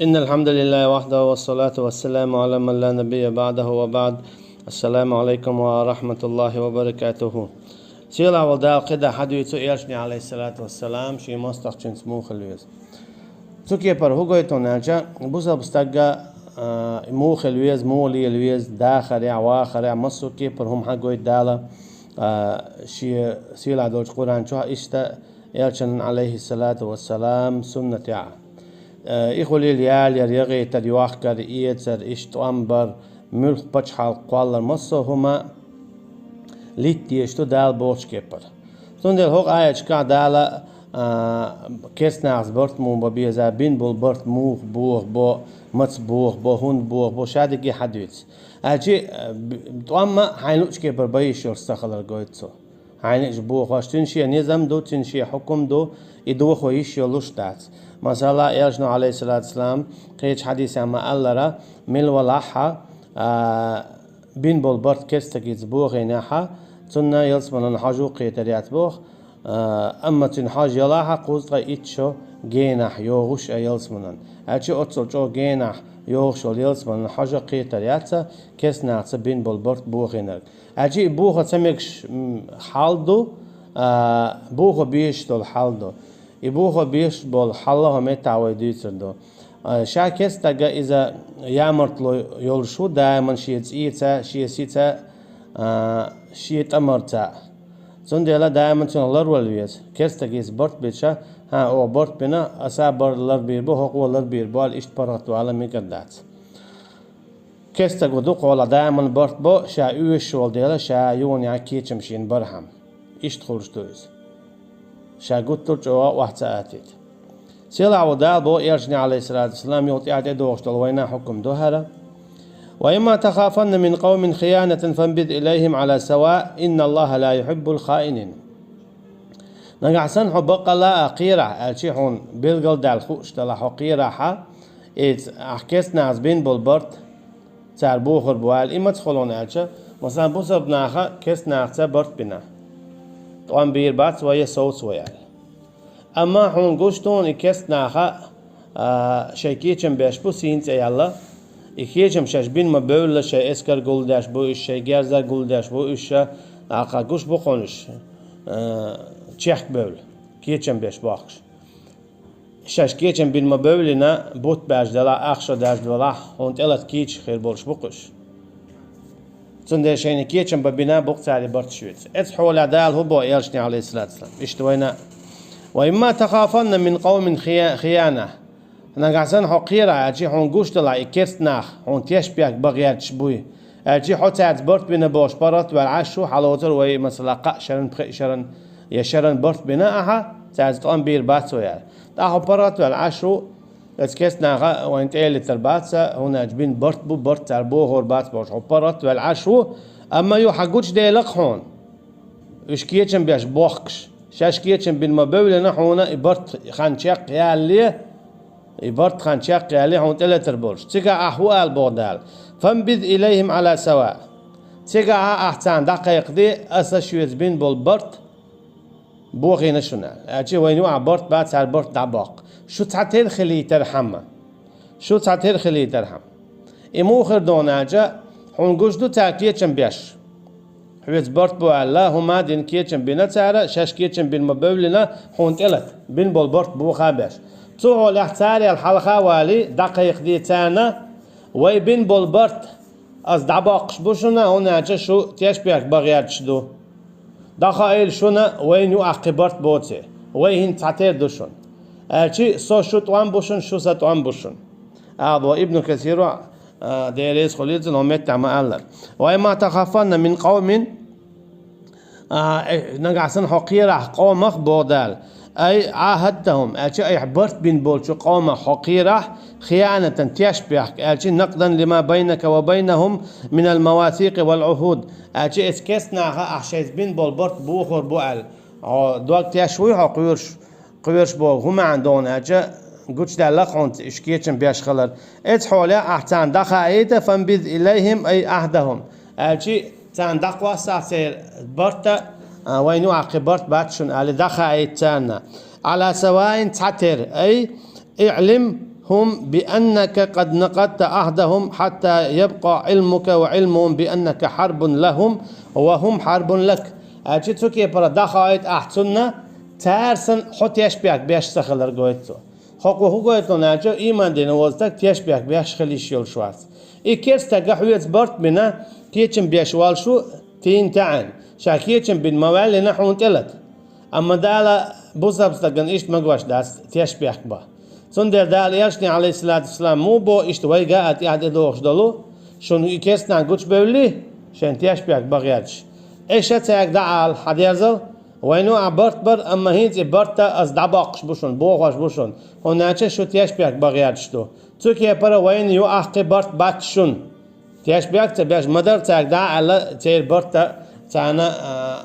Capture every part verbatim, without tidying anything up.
إن الحمد لله وحده والصلاة والسلام على من لا نبي بعده وبعد. السلام عليكم ورحمة الله وبركاته. Сийлахь волу Дала кхидӀа хьадуьйцу Элчане, Ӏалайхиссалату вассалам, шен мостагӀчуьнца муха хила веза. Цу кепара хӀун гойту аьлча, бусалба стага, а, муха хила веза, муха лела веза, дахарехь, вахарехь, массо а кепара хӀума хьагойту Дала, а, шен сийлахь долчу Къуръан чохь иштта Элчанан, Ӏалайхиссалату вассалам, суннатехь. Э, и хуьлийла ялаяр, ягӀийтар, йохкар, эцар, иштта тӀом бар, муьлхха пачхьалкх кхоллар, массо а хӀума литта дезаш ду Дала бохучу кепара. Цундела хӀокху аяташкахь Дала, а, керстанахца барт муха бан беза, бина болу барт муха бохабо, маца бохабо, хӀунда бохабо, ша дерриге хьадуьйцу. Аьлчи, а, б-, тӀом а хьайна луучу кепара бан йиш йолуш ца хилар гойту цо. Хьайна а бохош, цуьнан шен низам ду, цуьнан шен хьукум ду, и дохо йиш йолуш дац. Масала, Элчано, Ӏалайхиссалату вассалам, кхечу хьадисехь ма-аллара, мила валахь а, а, бина болу барт керстагица бохийнехь а, цунна ялсаманан хьожа кхетар яц боху, а, амма цуьнан хьожа ялахь а, кхузткъе итт шо генахь йогӀуш а ялсаманан. Аьлча оццул чӀогӀа генахь йогӀуш йолу ялсаманан хьожа кхетар яц, керстанахца бина болу барт бохийнарг. Аьлча и бохо ца мегаш, м, хьал ду, а, бохо безаш долу хьал ду. И бохо безаш болу хьал а хӀокху меттехь вай дуьйцур ду. А, ша керстага иза ямартло йолуш ву, даиман шен цӀийца, шен сица, а, шен тӀамарца. Цундела даиман цунах ларвала веза. Керстага иза барт битча, хьан, оха барт бина, аса бар ларбийр бу, хӀокхо ларбийр бу аьлла, иштта паргӀатвала мегар дац. Керстаго дукха хьолахь даиман барт бо, ша оьшуш волу дела, ша юханехь кечам шена бархьама. Иштта хуьлуш ду иза. Ша гуттар а чӀогӀа охьа ца атийта. Сийлахь волу Дала боху Элчане, Ӏалайхиссалату вассалам, юха тӀаьхьа тӀедогӀуш долу вайна хьукум ду хӀара: «وإما تخافن من قوم خيانة فانبذ إليهم على سواء إن الله لا يحب الخائنين». Нагахь санна хьо баккъалла а кхерахь, аьлчи хьуна билгал даьлла хууш делахь хьо кхерахь, иза ахь керстанахца бина болу барт цара бохур бу аьлла, и маца хуьлу аьлча, масала, бусалба наха керстанахца барт бина, тӀом бийр бац вай, я совца вай аьлла. Амма хьуна гуш ду хьуна и керстанаха, а, шайн кечам беш бу, сийна цӀе яьлла. И кечам шаьш бина ма бевлла, шайн эскар гулдеш бу уьш, шайн герзар гулдеш бу уьш, тӀаккха гуш бу хьуна уьш, а, чехка бевлла, кечам беш бохкуш. Шаьш кечам бина ма бевллина, бутт баьржа делахь, ах шо даьржа делахь, хьуна тӀелата кийча хир болуш бу-кх уьш. Цундела шайна кечам бан бина бу-кх цара и барт шуьца. Эцу хьолехь Дала хӀун боху Элчане, Ӏалайхиссалату вассалам? Иштта вайна: «وإما تخافن من قوم خيا-، خيانة». Нагахь санна хьо кхерахь, аьлчи хьуна гуш делахь, и керстанах хьуна тешнабехк бан гӀерташ буй. Аьлчи хьо цаьрца барт бина бохуш паргӀат а ваьлла Ӏаш ву, хьалоцур вай, масала, кхаа шеран, пхеа шеран, я шеран барт бина ахьа, цаьрца тӀом бийр бац вай аьлла. ТӀаккха хьо паргӀат а ваьлла Ӏаш ву, оцу керстанаха вайна тӀе а литар бац, хӀунда аьлча бина барт бу, барт цара бохур бац бохуш, хьо паргӀат а ваьлла Ӏаш ву, амма юха хьан гучудела-кх хьуна. Уьш кечам беш бохкуш, шаьш кечам бина ма бевллина, хьуна и барт хан чекхъялале, и барт хан чекхъялале хьуна тӀелатар болуш. Цигахь ахь хӀун ала боху Дала: «فانبذ إليهم على سواء». Цигахь ахь царна дӀакхайкхаде, аса шуьца бина болу барт бохийна шуна аьлла. Аьлча вайна юкъахь барт бац, цара барт дӀабоккху. Шу цхьатера хилийтархьама. Шу цхьатера хилийтархьама. И муха хир ду хьуна аьлча, хьуна гуш ду цара кечам беш. Хьоьца барт бу аьлла, хӀума а дина кечам бина цара, шаьш кечам бина ма бевллина, хьуна тӀелата, бина болу барт боха а беш. Цу хьолехь царел хьалха а валий, дӀакхайкхаде царна, вай бина болу барт аса дӀабоккхуш бу шуна, хӀунда аьлча шу тешнабехк бан гӀерташ ду. ДӀахаийла шуна, вайна юкъахь кхин барт боций, вай хӀинца цхьатера ду шуна. Аьлчи со шу тӀом бу шуна, шу сан тӀом бу шуна. Ала боху Ибн Касиро, а, Дела реза хуьлийла цунна, хӀокху меттехь ма-аллара: «وإما تخافن من قوم», а, э, нагахь санна хьо кхерахь къомах, боху Дала, «أي عاهدتهم», аьлча айхьа барт бина болчу къомах хьо кхерахь, «خيانة», тешнабехк, аьлча, «نقضا لما بينك وبينهم من المواثيق والعهود», аьлча, эцу керстанаха ахь шайца бина болу барт бохур бу аьлла, хьо дог теш вуй хьо кхоьруш, кхоьруш боху, хӀун маьӀна ду хьуна аьлча, гучудаьлла-кх хьуна уьш кечам беш хилар. Эцу хьолехь ахь царна дӀахаийта, «فانبذ إليهم أي عهدهم», аьлчи, царна дӀакхоссахь церан барт а, а, вайна юкъахь кхин барт бац шуна аьлла, дӀахаийта царна. «على سواء», цхьатера, «أي اعلمهم هم بأنك قد نقضت عهدهم حتى يبقى علمك وعلمهم بأنك حرب لهم وهم حرب لك. Аьлча цу кепара дӀахаийта ахь цунна, цара санна хьо тешбехк беш ца хилар гойту цо. ХӀокхо хӀун гойту аьлча, ийман дина волу стаг тешбехк беш хила йиш йолуш вац. И керстага хьоьца барт бина, кечам беш волуш ву тийна таьӀна, ша кечам бина ма ваьллина хьуна тӀелата. Амма Дала бусалба стагана иштта магош дац тешбехк бан. Цундела Дала элчане, Ӏалайхиссалату вассалам, муха боху иштта вайга а тӀаьхьа тӀедогӀуш долу, шуна и керстанах гучубевлли, шайн тешбехк бан гӀерташ. Эша цаьрга дӀаала, хьан дерзал, вайна юкъахь барт бара, амма хӀинца и барт а аса дӀабоккхуш бу шуна, бохош бу шуна, хӀунда аьлча шу тешбехк бан гӀерташ ду. Цу кепара вайна юкъахь кхин барт бац шуна. Тешбехк ца беш ма дара цаьрга дӀа а аьлла, церан барт а царна, а,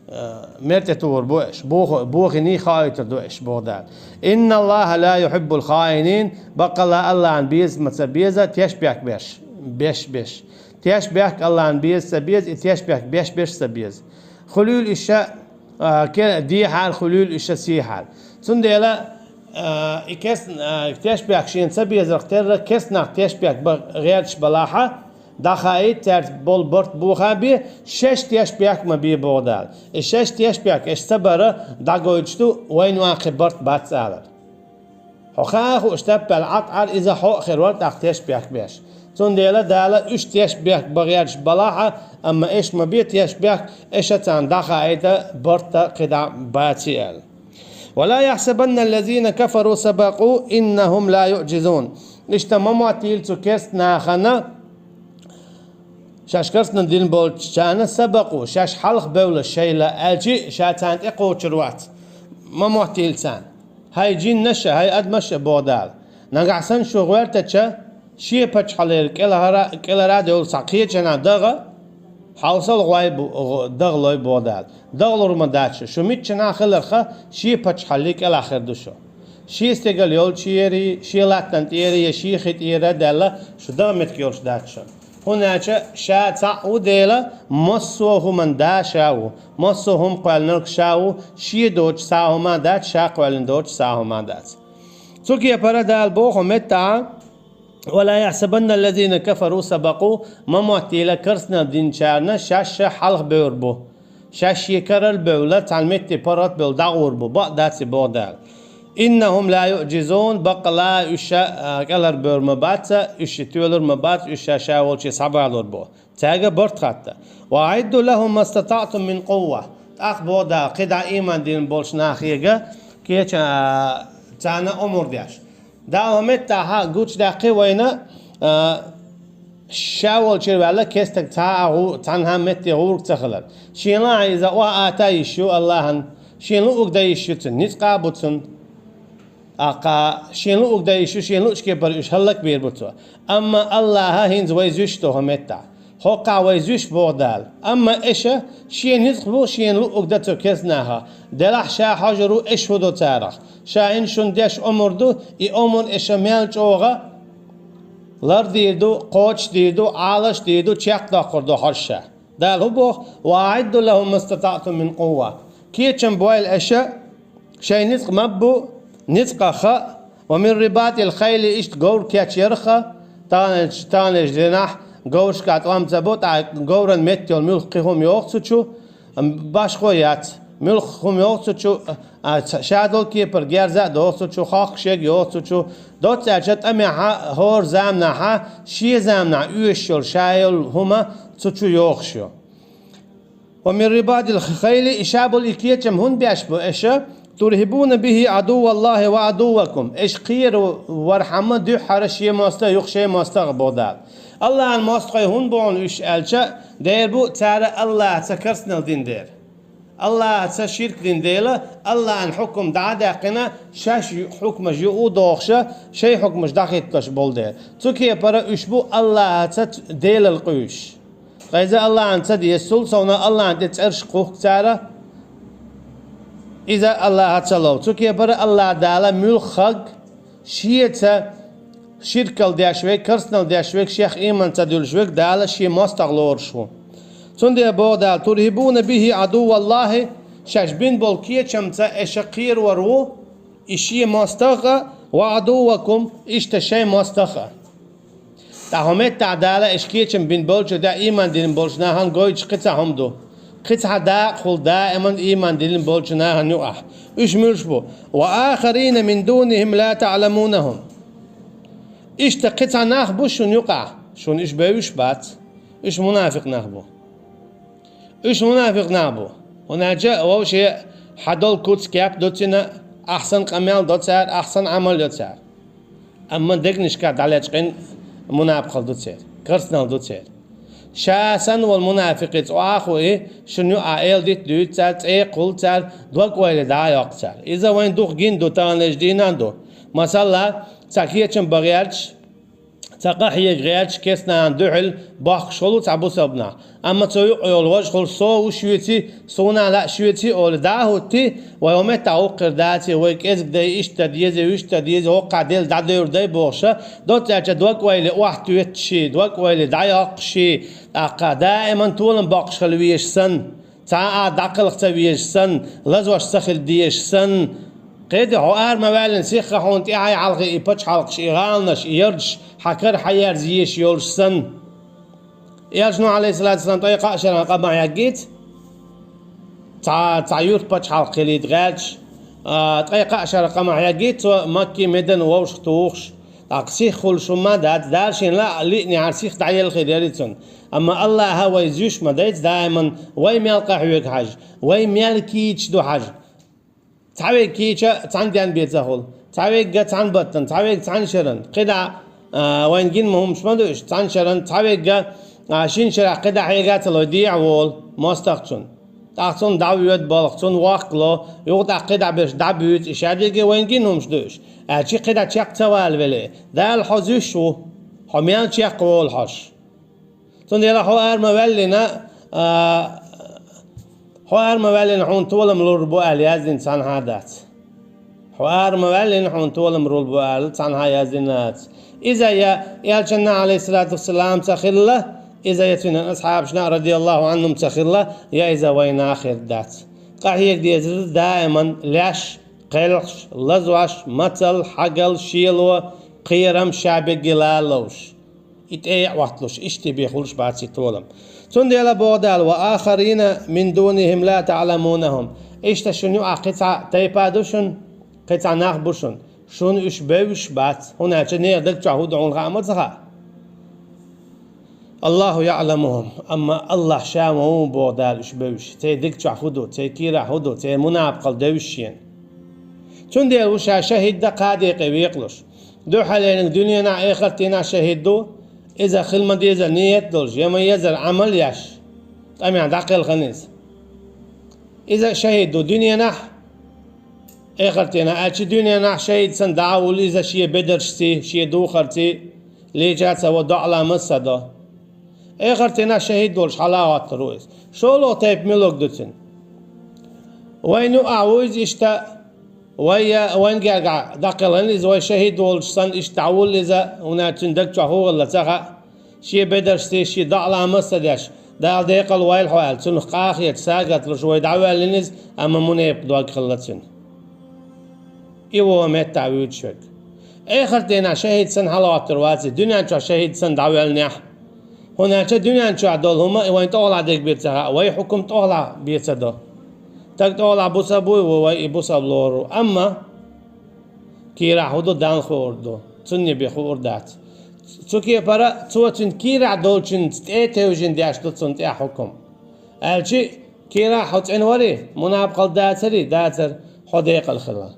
а, мер тӀе тухур бу аша, бохо-, бохийний хаийтур ду аша, боху Дала. إن الله لا يحب الخائنين, баккъалла Аллахьна беза ма ца беза, тешбехк беш, беш, беш. Тешбехк Аллахьна беза ца беза, и тешбехк беш, беш ца беза. Хуьлийла иша, а, ке-, дехьара, хуьлийла иша сехьара. Цундела, а, и кес-, а, тешбехк шена ца безарх терра, керстанах тешбехк бан гӀерташ балахьа, дӀахаийта цаьрца болу барт бохабе, шаьш тешбехк ма бе, боху Дала. И шаьш тешбехк аша ца бара дӀагойтуш ду, вайна юкъахь кхин барт бац алар. Хьо хаа хууш таппаьлла Ӏад Ӏар иза хьо а хир вара тӀаккха тешбехк беш. Цундела Дала уьш тешбехк бан гӀерташ балахьа, амма аша ма бе тешбехк, аша царна дӀахаийта барт а кхидӀа баций аьлла. ولا يحسبن الذين كفروا سبقوا إنهم لا يعجزون. Иштта ма моттийла цу керста нахана, шаьш керстанан дина болчарна сабакъу, шаьш хьалха бевлла шайла аьлчи, ша царна тӀекхочур вац. Ма моттийла царна. ХӀай джиннаш а, хӀай адамаш а, боху Дала. Нагахь санна шу гӀоьртача, шен пачхьалера кӀелхьара-, кӀелара а девлла цхьа кхечанхьа дагӀа, хьовсал гӀой бу-, гӀо-, дагӀа лой, боху Дала. ДагӀалур ма дац шу, шу миччанхьа хиларха, шен пачхьалли кӀелахь хир ду шу. Шен стигал йолчу ерий, шен латтана тӀера я шен хи тӀера а даьлла, шу дагӀа меттиг йолуш дац шуна. ХӀунда аьлча ша цхьаъ ву Дела, массо а хӀуманан Да ша ву, массо а хӀума кхоьллинарг ша ву, шен доцуш цхьа а хӀума дац, ша кхоьллина доцуш цхьа а хӀума дац. Цу кепара Дала боху меттахьа: «ولا يحسبن الذين كفروا سبقوا», ма моттийла керстанан динчарна шаьш а хьалха бевр бу. Шаьш шен карара бевлла, цхьана метте паргӀат бевлла дӀагӀур бу, бакъ дац и, боху Дала. «إنهم لا يعجزون», баккъалла уьш ша, а, кӀелхьарбевр ма бац, уьш ши тоьлур ма бац, уьш ша ша волчу схьабалур бу. Цаьрга барт хатта. «وأعدوا لهم ما استطعتم من قوة». ТӀаккха боху Дала, кхидӀа ийман дина болчу нахега кеча, а, царна омра деш. Дала хӀокху меттахьа гучудаьккхи вайна, а, ша волчуьра ваьлла кестаг цхьа а гӀу-, цхьанхьа метте гӀург ца хилар. Шена лаахь иза охьа ата йиш ю Аллахьан, шена луъург дан йиш ю цунна, ницкъ а бу цунна. ТӀаккха шена луъург дан йиш ю, шена луъучу кепара уьш хӀаллакбийр бу цо. Амма Аллахьа хӀинца вай зуьйш ду хӀокху меттахь. ХӀокхахь вай зуьйш, боху Дала. Амма аша, шен ницкъ бу, шена луъург дан цу керста наха. Делахь ша хьожур ву, аша хӀун до царах. Ша хӀинца шуна деш омра ду, и омра аша мел чӀогӀа лардийр ду, кхочушдийр ду, Ӏалашдийр ду, чекхдоккхур ду хьожуш ша. Дала хӀун боху: «وأعدوا لهم ما استطعتم من قوة». Кечам бойла аша, шайн ницкъ ма бу, ницкъах а, «ومن رباط الخيل», иштта говр кечъярх а, таханлерчу, таханлерчу дийнахь говрашкахь тӀом ца бу, тӀаккха говран метта йолу муьлхха кхин хӀума йоху цу чу, башхо яц, муьлхха хӀума йоху цу чу, а, ца-, ша долу кепара герза а доху цу чу, хохкуш ерг йоху цу чу, доцца аьлча тӀамехьа, хӀора заманахьа, шен заманахь оьшуш йолу ша йолу хӀума цу чу йохуш ю. «ومن رباط الخيل», и ша болу и кечам хӀунда беш бу аша? «ترهبون به عدو الله وعدوكم». Аша кхера вархьама дуьххьара шен мостагӀ, юха шен мостагӀ, боху Дала. Аллахьан мостагӀий хӀунда бу хьуна уьш аьлча, дера бу, цара Аллахьаца керстанал дина дера. Аллахьаца ширк дина дела, Аллахьан хьукам дӀа а даьккхина, шаьш ю-, хьукмаш юкъа а дохуша, шайн хьукмаш дӀахӀитталаш болу дела. Цу кепара уьш бу Аллахьаца делал къуьйсуш. Ткъа иза Аллахьан ца деза, цул совна Аллахьан тӀе цӀераш кхухку цара, иза Аллахьа ца лов. Цу кепара Аллахь Дала муьлххаг шеца ширкал деш верг, керстанал деш верг, шех ийман ца дуьллуш верг Дала шен мостагӀ лоруш ву. Цундела боху Дала: «ترهبون به عدو الله», шаьш бина болу кечамца аша кхеравар ву, и шен мостагӀ а, وعدوكم, иштта шайн мостагӀа а. ТӀаккха хӀокху меттехь Дала иштта кечам бина болчу тӀехь ийман дина болчу нахана гойтуш кхин цхьа хӀума ду. Кхин цхьа дакъа хуьлу даиман ийман дина болчу нахана юкъахь. Уьш муьлш бу? وآخرين من دونهم لا تعلمونهم. Иштта кхин цхьа нах бу шуна юкъахь, шуна уьш бевзаш бац. Уьш мунафикъ нах бу. Уьш мунафикъ нах бу. ХӀунда аьлча вовшийн хьадолу куц, кеп ду цуьнан, ахьсан къамел до цара, ахьсан Ӏамал йо цара. Амма дегнашкахь дӀалечкъина мунапкъал ду церан, карснал ду церан. Ша санна волу мунафикъ, цӀахь а ву и, шуна юкъахь эладита дуьйцу цара, цӀе кхуллу цара, дог-ойла дӀа а йоккху цара. Иза вайн дукха гина ду, таханлерчу дийнахь а ду. Масала, цхьа кечам бан гӀерташ, цхьа къахьега гӀерташ, кест-нана дуьхьал бохкуш хуьлу цхьа бусалба нах. Амма цо юкъа йолу важа хуьлу, со ву шуьца, суна а лаьа шуьца олий дӀа а хӀуттий, вай хӀокху меттехь вукхуьра даций, вай кӀезиг дай иштта деза, вуьшта деза, хӀокхахь делла дӀадевр дай бохуша, доцца аьлча дог-ойла охьатоьттуш, дог-ойла дӀайоккхуш, тӀаккха даиман толам боккхуш хила везаш санна. Цхьа а дӀакхалха ца везаш санна, лазош ца хила дезаш санна, кхин а хьо ара ма ваьллина, сихха хьуна тӀаьхье хьалхе и пачхьалкхаш, и гӀаланаш, и ярташ хьан кара хьаерза езаш йолуш санна. Элчано, Ӏалайхиссалату вассалам, ткъе кхаа шарахь къа ма хьеггийца, цхьа, цхьа юьртан пачхьалкх хилийта гӀерташ, а, ткъе кхаа шарахь къа ма хьеггийца, цо Макки, Медина вовшах тухуш, тӀаккха сих хуьлуш хӀума а дац, Дала шена лаьа лиънехьара сих дӀаелла хир яра цунна. Амма Аллаха вай зуьйш ма дайца даиман, вай мел къахьоьгу хьажа, вай мел кийча ду хьажа. Цхьаверг кийча цхьана денна бен ца хуьлу, цхьаверг цхьана баттана, цхьаверг цхьана шарна. КхидӀа, а, вайна гина ма хӀумаш ма ду уьш, цхьана шарна, цхьаверг, а, шина шарахь кхидӀа хьега а ца ло, дехьа волу мостагӀчунна. ТӀаккха цунна дӀавоьду балха, цунна воккха ло, юха тӀаккха кхидӀа берш дӀабуьйцу, и шадерриге вайна гина хӀумаш ду уьш. Аьлча кхидӀа чекх ца вала велахь, Дала хьо зуьйш ву, хьо мел чекх волу хьожуш. Цундела хьо ара ма ваьллина, а, хьо ара ма ваьллина хьуна толам лур бу аьлла яздина цхьанхьа а дац. Хьо ара ма ваьллина хьуна толам лур бу аьлла цхьанхьа а яздина дац. Иза я Элчанна, Ӏалайхиссалату вассалам, ца хилла, иза я цуьнан асхьабашна, радияллаху Ӏанхум, ца хилла, я иза вайна а хир дац. Къахьега дезара даиман леш, кхелхаш, лазош, мацалла, хьагал, шело, кхерам, ша бегге лалуш. И тӀе а Ӏотталуш, иштта бен хуьлуш бац и толам. Цундела боху Дала: «Ва ахарина мин дунихим ла таъламунахум». Иштта шуна юкъахь кхин цхьа тайпа ду шуна, кхин цхьа нах бу шуна. Шуна уьш бевзаш бац, хӀунда аьлча нехан даг чохь хӀун ду хьуна хаа ма ца хаьа. Аллаху яъламухум, амма Аллах ша ма ву боху Дала уьш бевзаш, церан даг чохь хӀун ду, церан кийрахь хӀун ду, церан мунапкъал девзаш шена. Цундела ву ша шахӀид дан кхаа декъе векъалуш. Дуьххьалерниг дуьненахь, эхартенахь шахӀид ду, иза хила ма-деззара ниет долуш, я ма-еззара Ӏамал еш, тӀамехь дӀакхелхина иза. Иза шахӀид ду дуьненахь, эхартенахь, аьлча дуьненахь шахӀид санна дӀа а вуллу иза шен бедаршций, шен духарций, лийча а ца во, доӀа-ламаз а ца до. Эхартенахь шахӀид волуш хьала а хӀоттур ву иза. ШолгӀа тайпа муьлург ду цуьнан? Вайна юкъахь ву иза иштта, вай, вайна гергахь дӀакхелхина иза, вай шахӀид волуш санна иштта дӀавуллу иза, хӀунда аьлча цуьнан даг чохь хӀун хилла ца хаьа, шен бедаршций, шен доӀа-ламаз а ца деш, Дала декъал войла хьо аьлла, цунах къахеташ, сагатдеш вай дӀавоьллина иза, амма мунепакъ дог хилла цуьнан. И вон меттахь вуьйцуш верг. Эхартенахь шахӀид санна хьалагӀоттур вац и, дуьнен чохь шахӀид санна дӀавоьллинехь. ХӀунда аьлча дуьнен чохь долу хӀума и вайн тӀехула дерг бен ца хаьа, вай хӀукум тӀехула бен ца до. Стаг тӀехула бусалба вуй, вай и бусалба лору. Амма кийрахь хӀун ду, Далла хуур ду, цунна бен хуур дац. Цу кепара цо цуьнан кийрахь долчуьнца тӀе а тевжина деш ду цунна тӀехь хӀукум. Аьлча, кийрахь хьо цӀена варий, мунапкъал дацарий, дацара, хьо декъала хилла.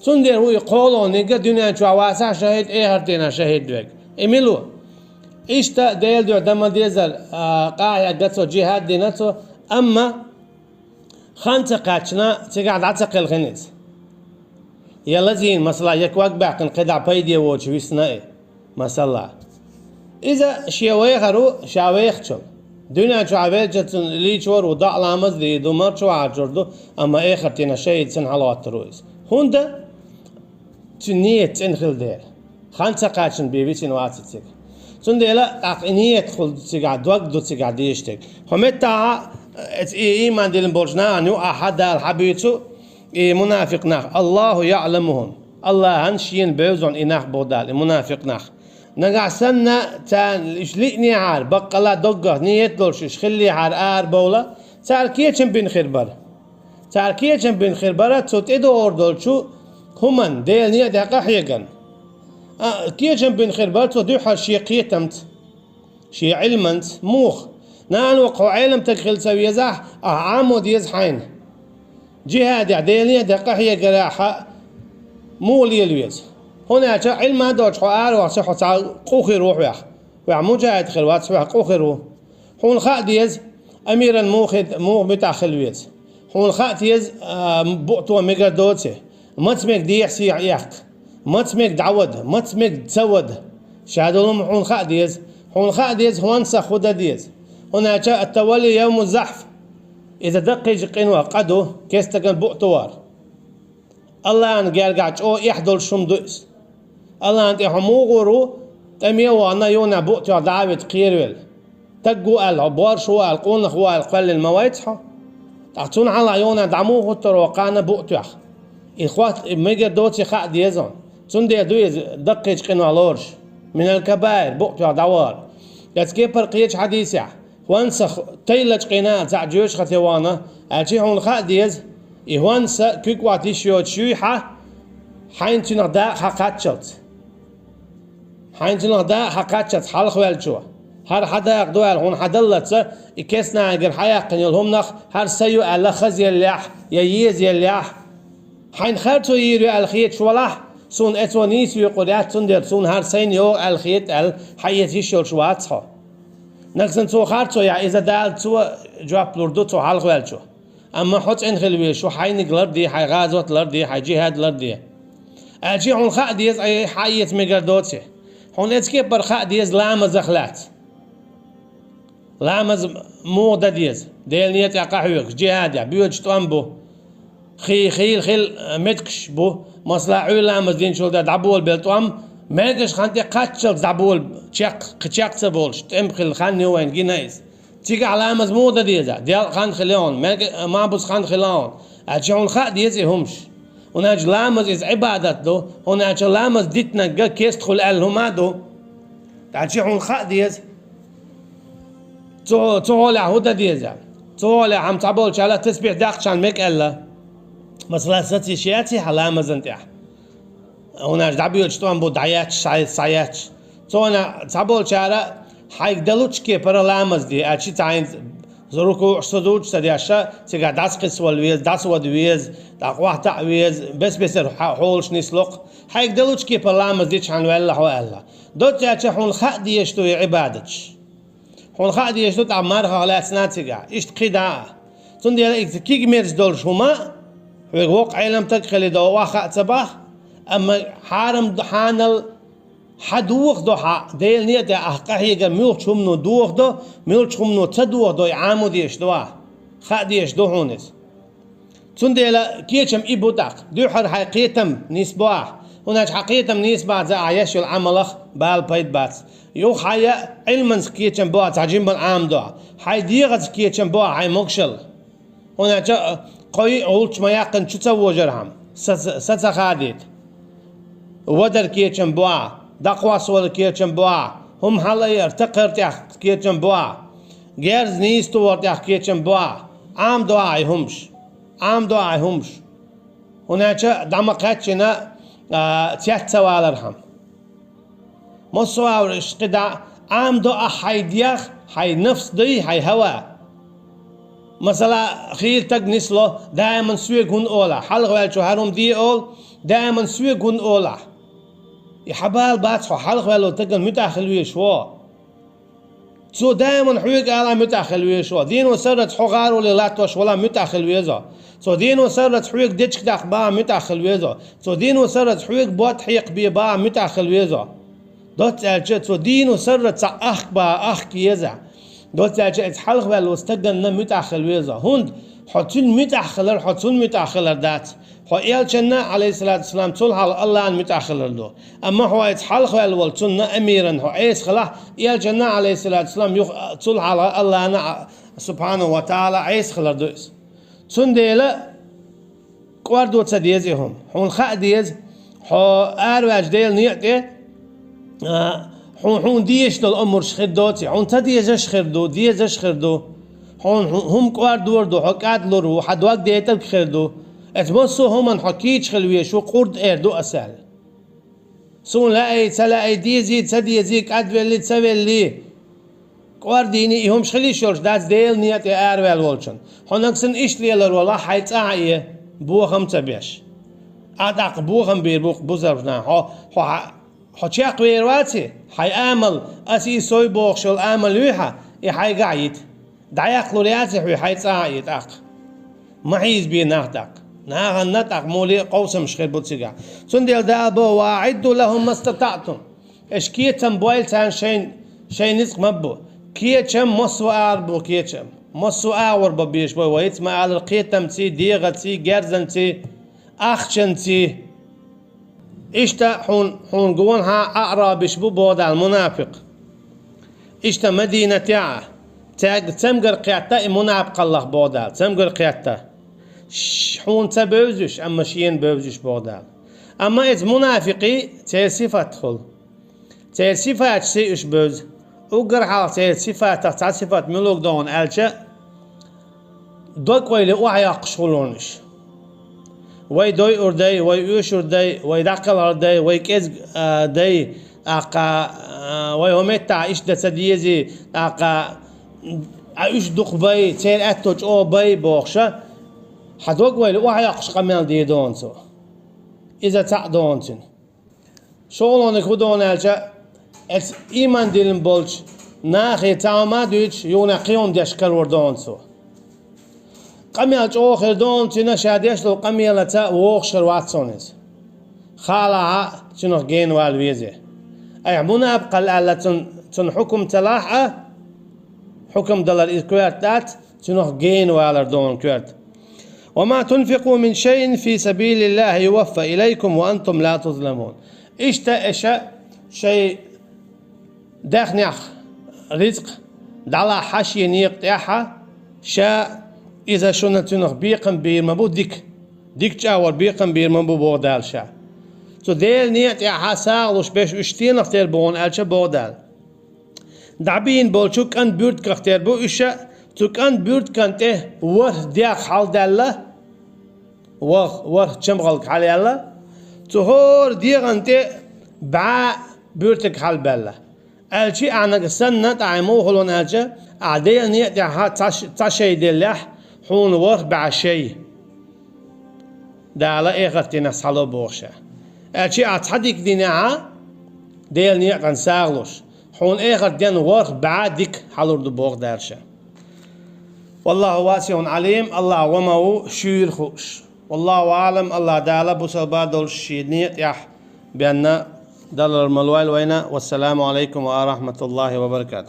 Цундела ву и кхоалгӀаниг а дуьнен чохь вацахь шахӀид, эхартенахь шахӀид верг. И мила ву? Иштта Делан дуьхьа дан ма-деззара, а, къахьегна цо, джихӀад дина цо, амма хан ца кхаьчна, цигахь дӀа ца кхелхина иза. Я лазийна, масала, я ког баьккхина кхидӀа пайде воцуш висна и, масала. Иза шен вехар ву, ша вехачул. Дуьнен чохь велча цунна лийчор ву, доӀа-ламаз дийр ду, марчо хьарчор ду, амма эхартенахь шахӀид санна хьалагӀоттур ву иза. ХӀунда? Цуьнан ниет цӀена хилла дела. Хан ца кхаьчна бен висина вац иза цига. Цундела тӀаккха и ниет хуьлу цигахь, дог ду цигахь дезаш дерг. ХӀокху меттехь, э, и ийман диллина болчу нахана юкъахь Дала хьабуьйцу и мунафикъ нах. Аллаху яъламухум. Аллахьан шена бевзан и нах боху Дала, и мунафикъ нах. Нагахь санна царна уьш лиънехьара, баккъалла доггах нийят долуш уьш хиллехьара арабовла, цара кечам бина хир бара. Цара кечам бина хир бара цу тӀедогӀур долчу хӀуманна, Делан некъа тӀехь къахьегарна. А, кечам бина хир бара цо дуьххьара шен кхетамца, шен Ӏилманца. Муха? Нана, воккха хьо Ӏеламстаг хила ца везахь, ахьа Ӏамо деза хьайна. Джихадехь, Делан некъа тӀехь къахьегарехь муха лела веза? ХӀунда аьлча Ӏилма доцуш хьо аравахча, хьо цхьа къу хир ву хьох. Хьох муджахид хир вац, хьох къу хир ву. Хьуна хаа деза, амиран муха, муха муьтӀахь хила веза. Хьуна хаа деза, а, буъто мегар доций, маца мега дехьа-сехьа эккха, маца мега дӀавада, маца мега ца вада. Шадолу хьуна хаа деза. Хьуна хаа деза, хӀонса хӀун дан деза. ХӀунда аьлча ат-тавалли явму захф. Иза даккхийчу къинойх къа ду, кестаган буъто вар. Аллахьан гергахь чӀогӀа эхь долуш хӀума ду иза. Аллахьан тӀе хьо муха гӀур ву, тӀаме а вахана, юха буътех дӀа а вита кхеравелла? Стаг ву аьлла, хьо борша ву аьлла, къонах ву аьлла кхоьллина ма вац хьо? Ткъа цунна хьалха юха дӀа муха хӀуттур ву кхана буътех? И хӀотта, и мегар доций хаа деза хьуна. Цундела ду иза даккхийчу къинойх лоруш. Минал кабаир, буътех дӀавахар. Эцу кепара кхечу хьадисехь, хӀонса тайлачу къина цхьаъ жоьжахате вахана, аьлча хьуна хаа деза, и хӀонса куьг отта йиш йоцуш юй хьан, хьайна цуьнах дакъа хьан кхаччалц. Хьайна цуьнах дакъа хьан кхаччалц хьалхаваьллачо. ХӀара хьан дакъа ду аьлла хьуна хьан даллалц, и кестнахьигара хьан яьккхина йолу хӀуманах хӀара сайн ю аьлла хазъеллехь я езъеллехь, хьайна харцо йийр ю аьлла хеташ валахь, суна эцо нийса вуьйкъур яц, цундела суна хӀара сайна йогӀу аьлла хета аьлла, хьан эца йиш йолуш вац хьо. Нагахь санна цо харцо яхь, иза Дала цо жоп лур ду цо хьалхаваьллачо. Амма хьо цӀена хила везаш ву, хьайниг ларде, хьайн гӀазот ларде, хьайн джихад ларде. Аьлча хьуна хаа деза, ай, хьан эца мегар доций. Хьуна эцу кепара хаа деза ламазах лаьцна. Ламаз муха дан деза? Делан некъа тӀехь къахьоьгуш, джихадехь, боьдуш тӀом бу. Хи-, хийла хила меттигаш бу. Масала, Ӏуьйра ламаз динчул тӀаьхьа дӀаболабелла тӀом, маьркӀажа хан тӀе кхаччалц дӀабола, чекх, кхин чекх ца болуш, тӀеман хилла хан ю вайна гина иза. Цигахь ламаз муха дан деза? Делкъа хан хила хьуна, маьркӀа-, махбуза хан хила хьуна. Аьлча хьуна хаа деза и хӀумаш. ХӀунда аьлча ламаз иза Ӏибадат ду, хӀунда аьлча ламаз дитинарг кестахула аьлла хӀума а ду. Аьлча хьуна хаа деза. Цу, цу хьолехь хӀун дан деза? Цу хьолехь хьан цхьаболчара тасбихь даккхачарна мега аьлла. Масала, саца йиш яций хьан ламазан тӀехь? ХӀунда аьлча дӀабоьдуш тӀом бу, дӀаетташ, схьа-, схьаетташ. Цунах цхьаболчара хьайга далучу кепара ламаз де, аьлча цхьа хьайна рукуъ, сужуд ца деш, цигахь дӀасакхиссавала веза, дӀасавада веза, тӀаккха охьатаӀа веза, бес-бесара хьо-, хьолаш нисло-кх. Хьайга далучу кепара ламаз дича хьан ваьлла хьо аьлла. Доцца аьлча хьуна хаа дезаш ду и Ӏибадаташ. Хьуна хаа дезаш ду тӀаккха мархах лаьцна а цигахь. Иштта кхидӀа а. Цундела иза кегамерза долуш хӀума, хьоьга воккха Ӏеламстаг хилла до, охьа хаа ца боху, амма хьарам ду хьанал, хьан дохадо хьан, Делан некъа тӀехь ахь къахьегар муьлхачу хӀумано дохадо, муьлхачу хӀумано ца дохадо и Ӏамо дезаш ду ахь. Хаа дезаш ду хьуна иза. Цундела кечам и бу тӀаккха. Дуьххьара хьайн кхетам нийса бо ахь. ХӀунда аьлча хьан кхетам нийса бац, ахь еш йолу Ӏамалах бала пайда бац. Юха хьайн Ӏилманца кечам бо ахь, цхьа жимма Ӏамадо ахь. Хьайн дегӀаца кечам бо ахь, хьайн могушалла. ХӀунда аьлча кхо-йиъ гӀулч ма яьккхина чу ца вожархьама, са, са, са ца хадийта. Вадар кечам бо ахь, дӀакхоссавалар кечам бо ахь, хӀума хьалаайар, такхар тӀехь кечам бо ахь, герз нийса тохар тӀехь кечам бо ахь, Ӏамадо ахь и хӀумаш. Ӏамадо ахь и хӀумаш. ХӀунда аьлча дӀа ма кхаьччина, а, цец ца валархьама. Массо а вара иштта кхидӀа, Ӏамадо ахь хьайн дегӀ, хьайн нафс дай, хьайн хӀава. Масала, хийла стаг нисло, даиман соьга хӀунда олахь, хьалхаваьллачо хӀара хӀума де олу, даиман соьга хӀунда олахь. И хьан бала бац, хьо хьалхаваьллачу стагана муьтӀахь хила везаш ву. Цо даиман хьоьга ала муьтӀахь хила везаш ву. Дийно сарраца хьо гӀароле латтош вала муьтӀахь хила веза. Цо дийно сарраца хьоьга дечиг даккха бахьа муьтӀахь хила веза. Цо дийно сарраца хьоьга ботт хьекха бе бахьа муьтӀахь хила веза. Доцца аьлча, цо дийно сарраца ахка бахьа ахка еза. Доцца аьлча, иза хьалхаваьллачу стаганна муьтӀахь хила веза. ХӀунда хьо цуьнан муьтӀахь хилар, хьо цунна муьтӀахь хилар дац. Хьо элчанна, Ӏалайхиссалату вассалам, цул хьалха Аллахьна муьтӀахь хилар ду. Амма хьо иза хьалхаваьлла волу цунна амиран хьо Ӏеса хилахь, элчанна, Ӏалайхиссалату вассалам, юха цул хьалха Аллахьна, а, субхьанаху ва тааля, Ӏеса хилар ду иза. Цундела кӀордо ца деза и хӀума. Хьуна хаа деза, Хьо араваьлча Делан некъа тӀе, а, хьуна, хьуна дезаш долу омраш хир доций, хьуна ца дезаш хир ду, дезаш хир ду. Хьуна хӀу-, хӀума кӀордор ду, хьо кӀадлур ву, хьан дог дайтӀарг хир ду. Эцу массо а хӀуманна хьо кийча хила везаш ву, къурд эр ду ас аьлла. Суна лаьий, ца лаьий, дезий, ца дезий, кӀадвеллий, ца веллий. КӀордийна и хӀумаш хила йиш йолуш дац Делан некъа тӀе араваьлла волчун. Хьо нагахь санна иштта лелар валахь, хьайн цӀа а Ӏе, бохам а ца беш. Ахь тӀаккха бохам бийр бу-кх бусалба нахана. Хьо, хьо, хьо чекхвер ваций, хьайн амал, ас и сов бохуш йолу амал юй хьан, и хьайгахь а йита. ДӀаяккхалур яций хьуьнан, хьайн цӀа а Ӏе тӀаккха. Ма хьийзабе нах тӀаккха. Нахана тӀаккха муьлхха а къовсамаш хир бу цигахь. Цундела Дала боху: «Ва аӀидду лахӀум мастатаӀтум». Аша кечам бойла царна шайн, шайн ницкъ ма бу. Кечам массо а агӀор бу кечам. Массо а агӀор бан безаш бу вай, хӀинца ма-аллара, кхетамций, дегӀаций, герзанций, ахчанций. Иштта хьуна, хьуна гонахьа аӀрабиш бу, боху Дала, мунафикъ. Иштта Мадинатехь а, цаьрга цамгар кхетта и мунафикъаллах, боху Дала, цамгар кхетта. Ш-, хьуна ца бевза уьш, амма шена бевза уьш, боху Дала. Амма иза мунафикъий, церан сифат хуьлу. Церан сифаташций уьш бевза. Уггар хьалха церан сифатах цхьа сифат муьлха ду хьуна аьлча, дог-ойла охьайоккхуш хуьлу хьуна уьш. Вай дойур дай, вай оьшур дай, вай дӀакхалхар дай, вай кӀезиг, а, дай, тӀаккха, а, вай хӀокху меттехь иштта дан ца дезий, тӀаккха, а, уьш дукха бай, церан аьтто чӀогӀа бай бохуша, хьан дог-ойла охьайоккхуш къамел дийр ду хьуна цо. Иза цхьаъ ду хьуна цуьнан. ШолгӀаниг хӀун ду хьуна аьлча, эцу ийман диллина болчу нахе цхьа хӀума а дуьйцуш, юха кхин хӀума деш карор ду хьуна цо. Къамел чӀогӀа хир ду хьуна цуьнан, ша деш долу къамелаца вогӀуш хир вац хьуна иза. Хаалахь а, цуьнах генавала веза. Айхьа мунапикъалла аьлла цунна, цунна хьукам ца лахь а, хьукам далар иза коьрта дац, цуьнах генавалар ду хьуна коьрта. «Ва ма тунфикъу мин шайин фи сабилиллахи юваффа илайкум ва антум ла тузламун». Иштта аша шайн даьхнех рицкъ дӀалахь шен некъа тӀехь, ша иза шуна цуьнах бекхам бийр ма бу дика. Дика чӀагӀор бекхам бийр ма бу, боху Дала ша. Цу Делан некъа тӀехь сагӀа луш берш уьш стенах тера бу хьуна аьлча, боху Дала. ДӀабийна болчу кӀант буьртигах тера бу уьш, цу кӀант буьртиган тӀе ворхӀ дегӀ хьалдаьлла, ворхӀ, ворхӀ чамгӀалг хьалаяьлла, цу хӀора дегӀан тӀе бӀе буьртиг хьалабаьлла. Аьлчи ахьа нагахь санна, тӀаккха муха хуьлу хьуна аьлча, ахьа Делан некъа тӀехь цхьа ш-, цхьа шай деллехь, хьуна ворхӀ бӀе шай. Дала эхарт дийнахь схьало боху ша. Аьлчи ахьа цхьа дика динехь, Делан некъан сагӀа луш, хьуна эхарт ден ворхӀ бӀе дика хьалур ду боху Дала ша. Валлаху васиун Ӏалим, Аллах ва ма ву шуьйра хууш. Валлаху аӀлам, Аллах Дала бусалба долуш шен некъа тӀехь бен далар ма лойла вайна. Вассаламу Ӏалайкум ва рахматуллахи ва баракатух.